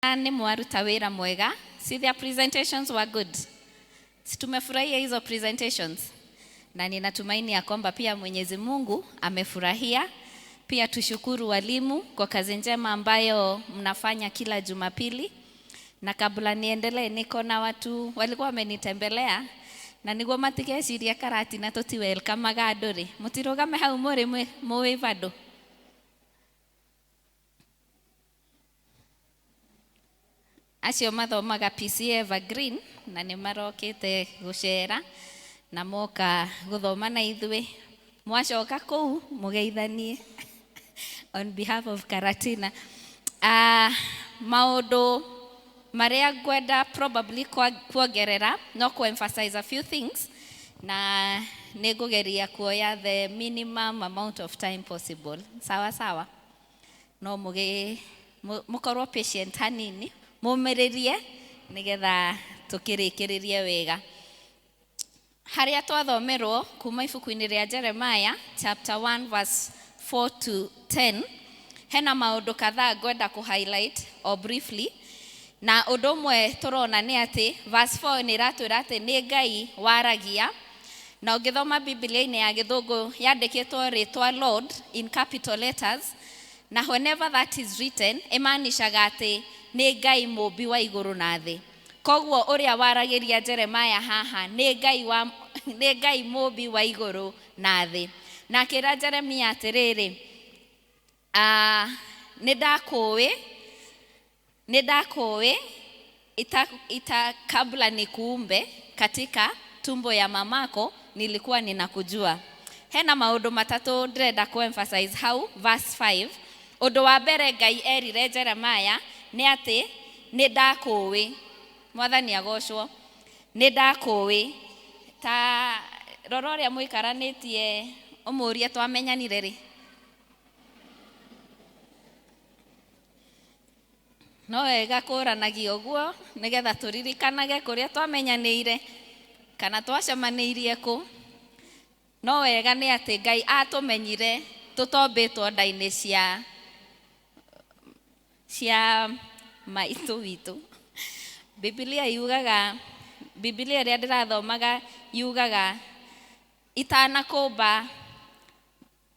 Nĩ mwaruta wĩra mwega. See, their presentations were good. Si tumefurahia hizo presentations? Na ninatumaini ya kwamba pia Mwenyezi Mungu amefurahia. Pia tushukuru walimu kwa kazi njema ambayo mnafanya kila Jumapili. Na kabla niendelee, niko na watu walikuwa wamenitembelea na niguo matigeciria Karatina tuti welcome andũ rĩ, mũtirũgame hau mũrĩ mũĩ bado. Acio mathomaga PC Evergreen na nĩ marokĩte gũcera na moka gũthoma na ithuĩ. Mwacoka kũu mũgeithanie on behalf of Karatina. Maũndũ marĩa ngwenda probably kuongerera no ku emphasize a few things na nĩ ngũgeria kuoya the minimum amount of time possible. Sawa sawa. No mũgĩ mũkorwo patient hanini, mũmĩrĩrie nĩgetha tũkĩrĩkĩrĩrie wega. Harĩa twathomerwo kuma ibuku-inĩ rĩa Jeremiah chapter 1 verse 4 to 10, hena maũndũ kadhaa ngwenda kũ highlight or briefly. Na ũndũ ũmwe tũrona nĩ atĩ verse 4 nĩ ĩratwĩra atĩ nĩ Ngai waragia, na ũngĩthoma Biblia-inĩ ya Gĩthũngũ yandĩkĩtwo rĩtwa Lord in capital letters, na whenever that is written ĩmaanishaga atĩ nĩ Ngai mũmbi wa igũrũ na thĩ. Koguo ũrĩa waragĩria Jeremiah haha nĩ Ngai wa nĩ Ngai mũmbi wa igũrũ na thĩ. Na akĩra Jeremiah atĩrĩrĩ, nĩ ndakũĩ, nĩ ndakũĩ ita, ita kabla nikuumbe katika tumbo ya mamako nilikuwa ninakujua. Hena maũndũ matatũ ndĩrenda ku emphasize hau verse 5. Ũndũ wa mbere Ngai erire Jeremiah nĩ atĩ nĩ ndakũĩ. Mwathani agocwo. Nĩ ndakũĩ. Ta rora ũrĩa mũikaranĩtie ũmũrie twamenyanire rĩ. No wega kũranagia ũguo nĩgetha tũririkanage kũrĩa twamenyanĩire kana twacemanĩirie kũ. No wega nĩ atĩ Ngai atũmenyire tũtombĩtwo nda-inĩ cia maitũ witũ. Biblia yugaga, Biblia ĩrĩa ndĩrathomaga yugaga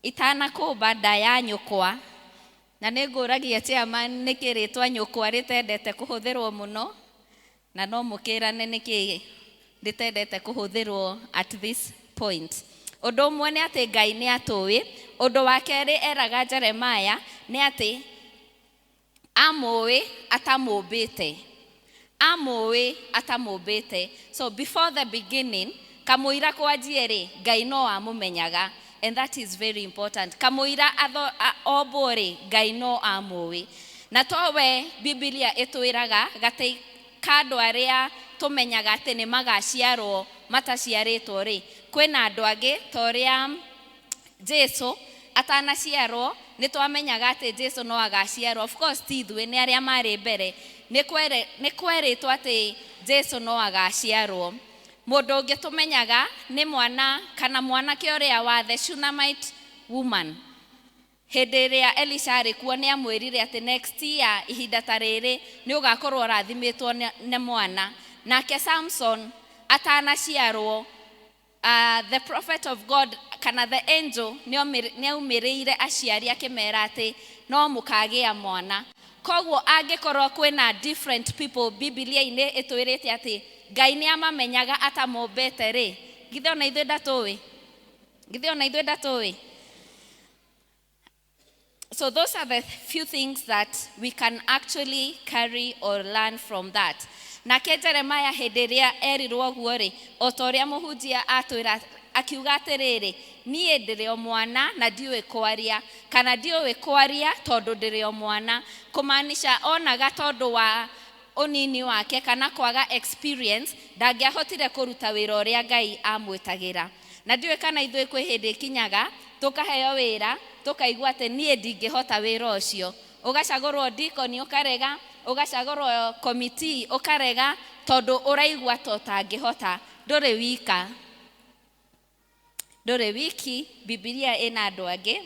itanakũmba nda ya nyũkwa. Na nĩ ngũragia chairman nĩkĩ rĩtwa nyũkwa rĩtendete kũhũthĩrwo mũno, na no mũkĩrane nĩkĩ rĩtendete kũhũthĩrwo at this point. Ũndũ ũmwe nĩ atĩ Ngai nĩ atũĩ. Ũndũ wa kerĩ eraga Jeremiah nĩ atĩ amũĩ atamũmbĩte. Amũĩ atamũmbĩte. So before the beginning, kamũira kwanjie rĩ, Ngai no amũmenyaga. And that is very important. Kamũira ombwo rĩ, Ngai no amũĩ. Na towe Biblia ĩtwĩraga gatĩ ka andũ arĩa tũmenyaga atĩ nĩ magaciarwo mataciarĩtwo rĩ, kwĩna andũ angĩ ta ũrĩa Jesu atanaciarwo nĩ twamenyaga atĩ Jesu no agaciarwo. Of course ti ithuĩ, nĩ arĩa marĩ mbere. Nĩ kwerĩtwo atĩ Jesu no agaciarwo. Mũndũ ũngĩ tũmenyaga nĩ mwana kana mwanake ũrĩa wa the Shunammite woman. Hĩndĩ ĩrĩa Elisha arĩ kuo nĩ amwĩrire atĩ next year ihinda ta rĩrĩ nĩ ũgakorwo ũrathimĩtwo nĩ mwana. Nake Samson atanaciarwo, the prophet of God kana the angel nĩ aumĩrĩire aciari akĩmera atĩ no mũkagĩa mwana. Koguo angĩkorwo kwĩna different people Biblia-inĩ ĩtwĩrĩte atĩ Ngai nĩ amamenyaga atamũmbĩte rĩ, githĩ ona ithuĩ ndatũĩ? Githĩ ona ithuĩ ndatũĩ? So those are the few things that we can actually carry or learn from that. Nake Jeremiah hĩndĩ ĩrĩa erirwo ũguo rĩ, o ta ũrĩa mũhunjia atwĩra, akiuga atĩrĩrĩ, niĩ ndĩrĩ o mwana na ndiũĩ kwaria, kana ndiũĩ kwaria tondũ ndĩrĩ o mwana. Kũmaanisha onaga tondũ wa ũnini wake kana kwaga experience, ndangĩahotire kũruta wĩra ũrĩa Ngai amwĩtagĩra. Na ndiũĩ kana ithuĩ kwĩ hĩndĩ ĩkinyaga tũkaheo wĩra tũkaigua atĩ niĩ ndingĩhota wĩra ũcio. Ũgacagũrwo deacon ũkarega, ũgacagũrwo committee ũkarega, tondũ ũraigua ta ũtangĩhota. Ndũrĩ wika. Ndũrĩ wiki, Biblia ĩna andũ angĩ.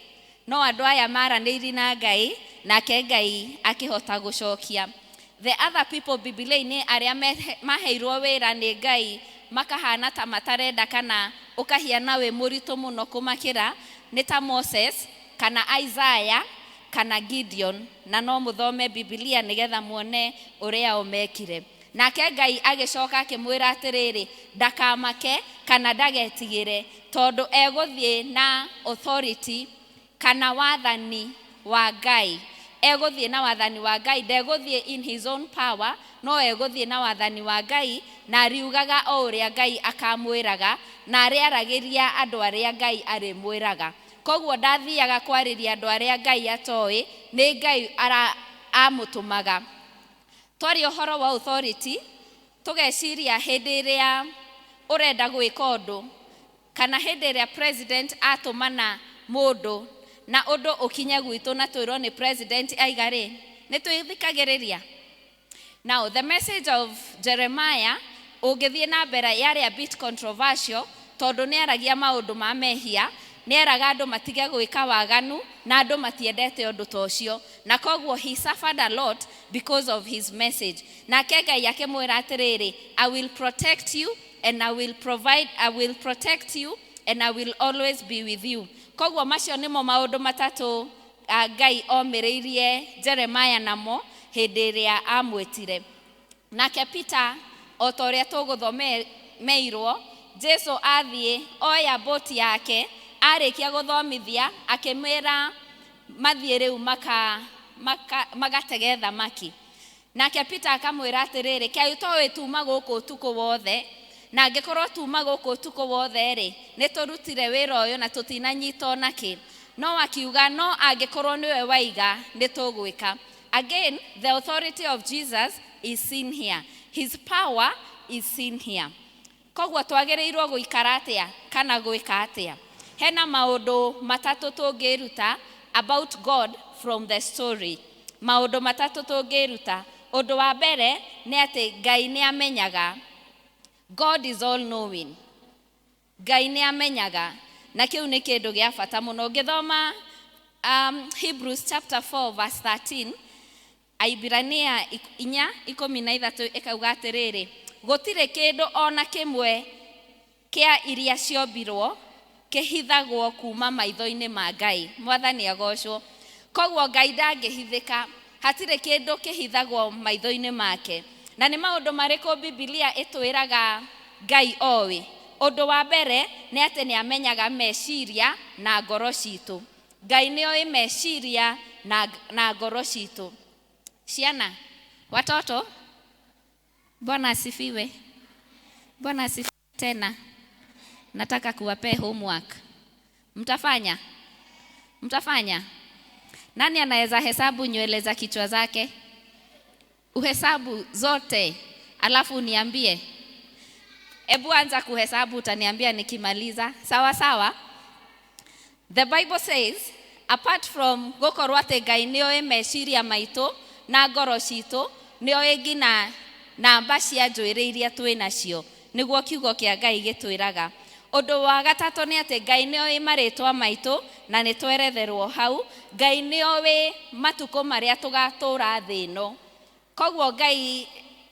No andũ aya maranĩirie na Ngai, nake Ngai akĩhota gũcokia. The other people Bibilia-inĩ arĩa maheirwo wĩra nĩ Ngai makahana ta matarenda kana ũkahiana wĩ mũritũ mũno kũmakĩra nĩ ta Moses kana Isaiah kana Gideon, na no mũthome Bibilia nĩgetha muone ũrĩa o mekire. Nake Ngai agĩcoka akĩmwĩra atĩrĩrĩ, ndakamake kana ndagetigĩre, tondũ egũthiĩ na authority kana wathani wa Ngai. Egũthiĩ na wathani wa Ngai, ndegũthiĩ in his own power, no egũthiĩ na wathani wa Ngai, na ariugaga o ũrĩa Ngai akamwĩraga, na arĩaragĩria andũ arĩa Ngai arĩmwĩraga. Koguo ndathiaga kwarĩria andũ arĩa Ngai atoĩ, nĩ Ngai amũtũmaga. Twaria ũhoro wa authority, tũgeciria hĩndĩ ĩrĩa ũrenda gwĩka ũndũ, kana hĩndĩ ĩrĩa president atũmana mũndũ na ũndũ ũkinye gwitũ na twĩrwo nĩ president aiga rĩ, nĩ twĩthikagĩrĩria. Now, the message of Jeremiah ũngĩthiĩ na mbere yarĩ a bit controversial, tondũ nĩ aragia maũndũ ma mehia, nĩ eraga andũ matige gwĩka waganu, na andũ matiendete ũndũ ta ũcio, na koguo he suffered a lot because of his message. Nake Ngai akĩmwĩra atĩrĩrĩ, I will protect you and I will provide, I will protect you and I will always be with you. Koguo macio nĩmo maũndũ matatũ Ngai omĩrĩirie Jeremiah namo hĩndĩ ĩrĩa amwĩtire. Nake Peter, o ta ũrĩa tũgũthomeirwo, Jesu athiĩ oya boti yake, arĩkia gũthomithia, akĩmwĩra mathiĩ rĩu magatege thamaki. Nake Peter akamwĩra atĩrĩrĩ, kaĩ ũtoĩ tuma gũkũ ũtukũ wothe, na angĩkorwo tuma gũkũ ũtukũ wothe rĩ, nĩ tũrutire wĩra ũyũ na tũtinanyita ona kĩ. No akiuga no angĩkorwo nĩwe waiga nĩ tũgwĩka. Again, the authority of Jesus is seen here. His power is seen here. Koguo twagĩrĩirwo gũikara atĩa kana gwĩka atĩa? Hena maũndũ matatũ tũngĩruta about God from the story. Maũndũ matatũ tũngĩruta. Ũndũ wa mbere nĩ atĩ Ngai nĩ amenyaga. God is all knowing. Ngai nĩ amenyaga. Na kĩu nĩ kĩndũ gĩa bata mũno. Ũngĩthoma Hebrews chapter 4 verse 13, Aibrania 4:13 ĩkauga atĩrĩrĩ, gũtirĩ kĩndũ ona kĩmwe kĩa iria ciombirwo kĩhithagwo kuma maitho-inĩ ma Ngai. Mwathani agocwo. Koguo Ngai ndangĩhithĩka, hatirĩ kĩndũ kĩhithagwo maitho-inĩ make. Na nĩ maũndũ marĩkũ Bibilia ĩtwĩraga Ngai oĩ? Ũndũ wa mbere nĩ atĩ nĩ amenyaga meciria na ngoro citũ. Ngai nĩ oĩ meciria na ngoro citũ. Ciana, watoto, Bwana asifiwe. Bwana asifiwe tena. Nataka kuwapea homework. Mtafanya? Mtafanya? Nani anaweza hesabu nywele za kichwa zake? Uhesabu zote, alafu uniambie. Ebu anza kuhesabu, utaniambia nikimaliza. Sawa sawa? The Bible says, apart from gũkorwo atĩ Ngai nĩoĩ meciria maitũ na ngoro citũ, nĩoĩ nginya namba cia njuĩrĩ iria twĩ nacio, nĩguo kiugo kĩa Ngai gĩtwĩraga. Ũndũ wa gatatũ nĩ atĩ Ngai nĩoĩ marĩtwa maitũ na nĩ tweretherwo hau. Ngai nĩoĩ matukũ marĩa tũgatũra thĩ ĩno. Koguo Ngai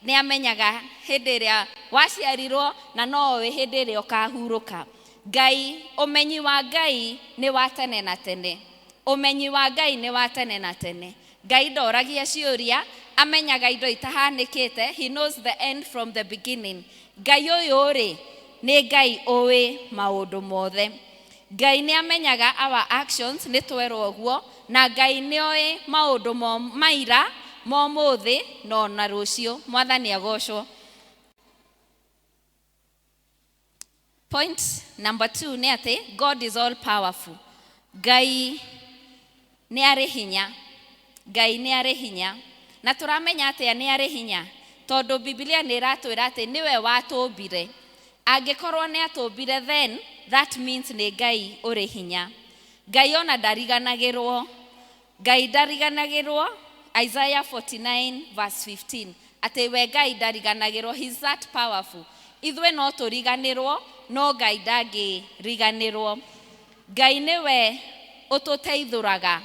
nĩ amenyaga hĩndĩ ĩrĩa waciarirwo na no oĩ hĩndĩ ĩrĩa ũkahurũka. Ngai, ũmenyi wa Ngai nĩ wa tene na tene. Ũmenyi wa Ngai nĩ wa tene na tene. Ngai ndoragia ciũria, amenyaga indo itahanĩkĩte. He knows the end from the beginning. Ngai ũyũ rĩ, nĩ Ngai ũĩ maũndũ mothe. Ngai nĩ amenyaga our actions, nĩ twerwo ũguo, na Ngai nĩ oĩ maũndũ maira, ma ũmũthĩ, na ona rũciũ. Mwathani agocwo. Point number 2 nĩ atĩ God is all powerful. Ngai nĩ arĩ hinya. Ngai nĩ arĩ hinya. Na tũramenya atĩa nĩ arĩ hinya? Tondũ Biblia nĩ ĩratwĩra atĩ nĩwe watũmbire. Angĩkorwo nĩ atũmbire, then that means nĩ Ngai ũrĩ hinya. Ngai ona ndariganagĩrwo. Ngai ndariganagĩrwo. Isaiah 49 verse 15. Atĩ we Ngai ndariganagĩrwo. He is that powerful. Ithuĩ no tũriganĩrwo, no Ngai ndangĩriganĩrwo. Ngai nĩwe ũtũteithũraga.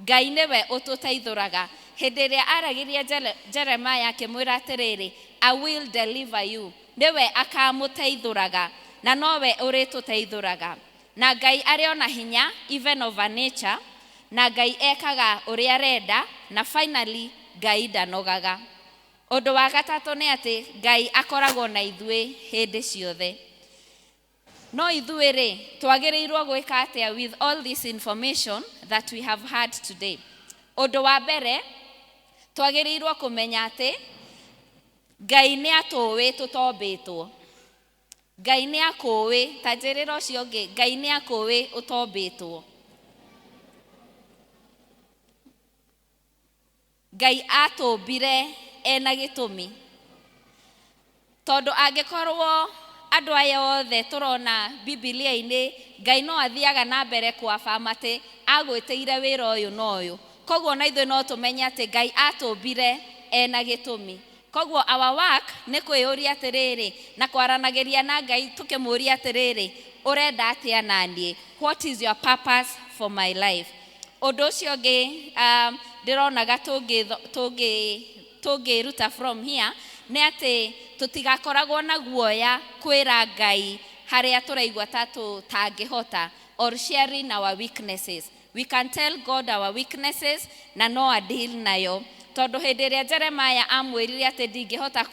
Ngai nĩwe ũtũteithũraga. Hĩndĩ ĩrĩa aragĩria Jeremiah akĩmwĩra atĩrĩrĩ, "I will deliver you," nĩwe akamũteithũraga na nowe ũrĩtũteithũraga. Na Ngai arĩ ona hinya even over nature, na Ngai ekaga ũrĩa arenda, na finally Ngai ndanogaga. Ũndũ wa gatatũ nĩ atĩ Ngai akoragwo na ithuĩ hĩndĩ ciothe. No ithuĩ rĩ, twagĩrĩirwo gwĩka atĩa with all this information that we have had today? Ũndũ wa mbere, twagĩrĩirwo kũmenya atĩ Ngai nĩ atũĩ tũtombĩtwo. Ngai nĩ akũĩ, ta njĩrĩra ũcio ũngĩ, Ngai nĩ akũĩ ũtombĩtwo. Ngai atũmbire ena gĩtũmi. Tondũ angĩkorwo andũ aya othe tũrona Bibilia-inĩ, Ngai no athiaga na mbere kũaffirm atĩ agwĩtĩire wĩra ũyũ na ũyũ. Koguo na ithuĩ no tũmenye atĩ Ngai atũmbire ena gĩtũmi. Koguo our work nĩ kwĩyũria atĩrĩrĩ, na kwaranagĩria na Ngai tũkĩmũria atĩrĩrĩ, ũrenda atĩa naniĩ? What is your purpose for my life? Ũndũ ũcio ũngĩ ndĩronaga tũngĩruta from here nĩ atĩ tũtigakoragwo na guoya kwĩra Ngai harĩa tũraigua ta tũtangĩhota, or sharing our weaknesses. We can tell God our weaknesses na no a deal nayo. Tondũ hĩndĩ ĩrĩa Jeremiah amwĩrire atĩ ndingĩhota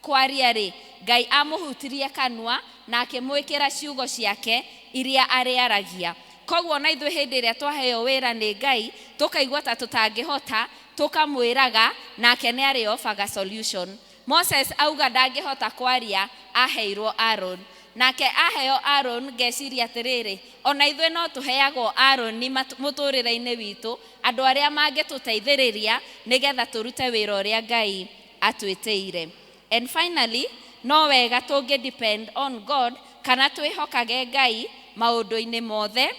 kwaria rĩ, Ngai amũhutirie kanua na akĩmwĩkĩra ciugo ciake iria arĩaragia. Koguo na ithuĩ hĩndĩ ĩrĩa twaheo wĩra nĩ Ngai tũkaigua ta tũtangĩhota, tũkamwĩraga nake nĩ arĩ solution. Moses auga ndangĩhota kwaria, aheirwo Aaron. Nake aheo Aaron, ngeciria atĩrĩrĩ, ona ithuĩ no tũheagwo Aaron mũtũrĩre-inĩ witũ, andũ arĩa mangĩtũteithĩrĩria nĩgetha tũrute wĩra ũrĩa Ngai atwĩtĩire. And finally, no wega tũngĩ depend on God kana twĩhokage Ngai maũndũ-inĩ mothe,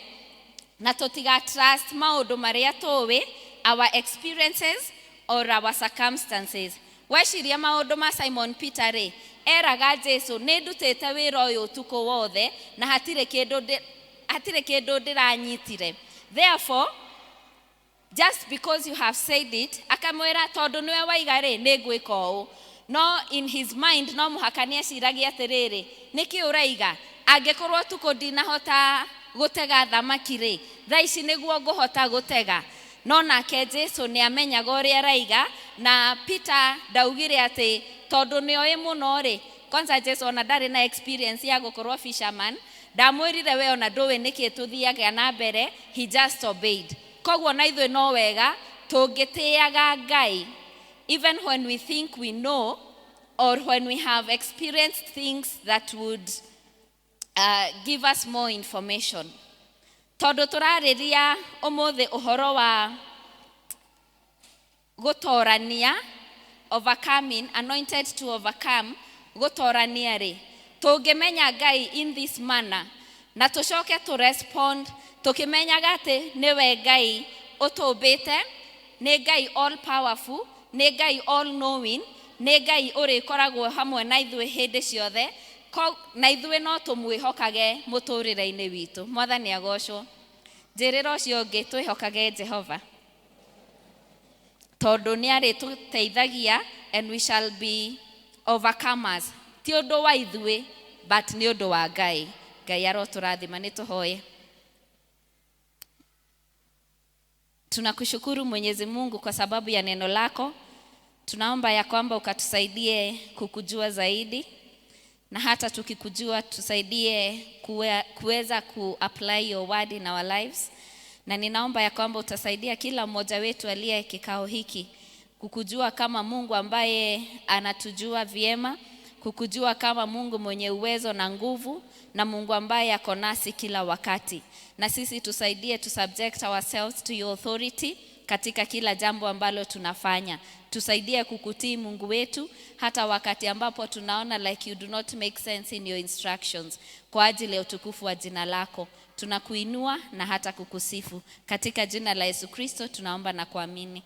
na tũtiga trust maũndũ marĩa tũĩ, our experiences or our circumstances. Weciria maũndũ ma Simon Peter rĩ, eraga Jesu, nĩ ndutĩte wĩra ũyũ ũtukũ wothe na hatirĩ kĩndũ ndĩranyitire. Therefore, just because you have said it, akamwĩra tondũ nĩwe waiga rĩ, nĩ ngwĩka ũũ. No in his mind no mũhaka nĩ eciragia atĩrĩrĩ, nĩkĩ ũraiga? Angĩkorwo ũtukũ ndinahota gũtega thamaki rĩ, thaa ici nĩguo ngũhota gũtega. No nake Jesu nĩ amenyaga ũrĩa araiga, na Peter ndaugire atĩ tondũ nĩ oĩ mũno rĩ, kwanza Jesu ona ndarĩ na experience ya gũkorwo fisherman, ndamwĩrire we ona ndũĩ nĩkĩ tũthiaga na mbere, he just obeyed. Koguo na ithuĩ no wega tũngĩtĩaga Ngai even when we think we know or when we have experienced things that would give us more information. Tondũ tũrarĩria ũmũthĩ ũhoro wa gũtorania, overcoming, anointed to overcome, gũtorania rĩ, tũngĩmenya Ngai in this manner na tũcoke tũ respond tũkĩmenyaga atĩ nĩwe Ngai ũtũmbĩte, nĩ Ngai all powerful, nĩ Ngai all knowing, nĩ Ngai ũrĩkoragwo hamwe na ithuĩ hĩndĩ ciothe, na ithuĩ no tũmwĩhokage mũtũrĩre-inĩ witũ. Mwathani agocwo. Njĩrĩra ũcio ũngĩ twĩhokage Jehova, tondũ nĩ arĩtũteithagia and we shall be overcomers. Ti ũndũ wa ithuĩ, but nĩ ũndũ wa Ngai. Ngai arotũrathima. Nĩ tũhoye. Tunakushukuru Mwenyezi Mungu kwa sababu ya neno lako. Tunaomba ya kwamba ukatusaidie kukujua zaidi, na hata tukikujua tusaidie kuweza ku-apply your word in our lives. Na ninaomba ya kwamba utasaidia kila mmoja wetu aliye kikao hiki kukujua kama Mungu ambaye anatujua vyema, kukujua kama Mungu mwenye uwezo na nguvu, na Mungu ambaye ako nasi kila wakati. Na sisi tusaidie to subject ourselves to your authority katika kila jambo ambalo tunafanya. Tusaidie kukutii Mungu wetu hata wakati ambapo tunaona like you do not make sense in your instructions, kwa ajili ya utukufu wa jina lako. Tunakuinua na hata kukusifu. Katika jina la Yesu Kristo tunaomba na kuamini.